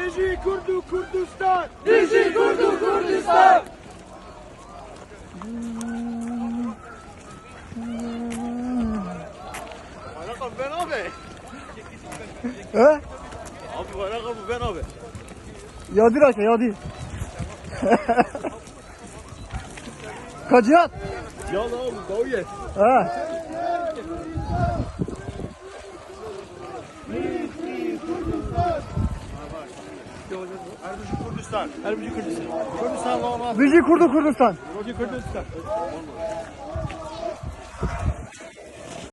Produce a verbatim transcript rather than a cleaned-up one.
Bijî Kurd û Kurdistan! Bijî Kurd û Kurdistan! Waraka ben abi. He? Abi waraka bu ben abi. Yadî rake, yadî. Ka Cihat. Ya abi, dawiye. Ha. Her bijî Kurdistan. Her bijî Kurdistan. Kurdistan, Allah Allah. Bijî Kurd û Kurdistan. Bijî Kurdistan.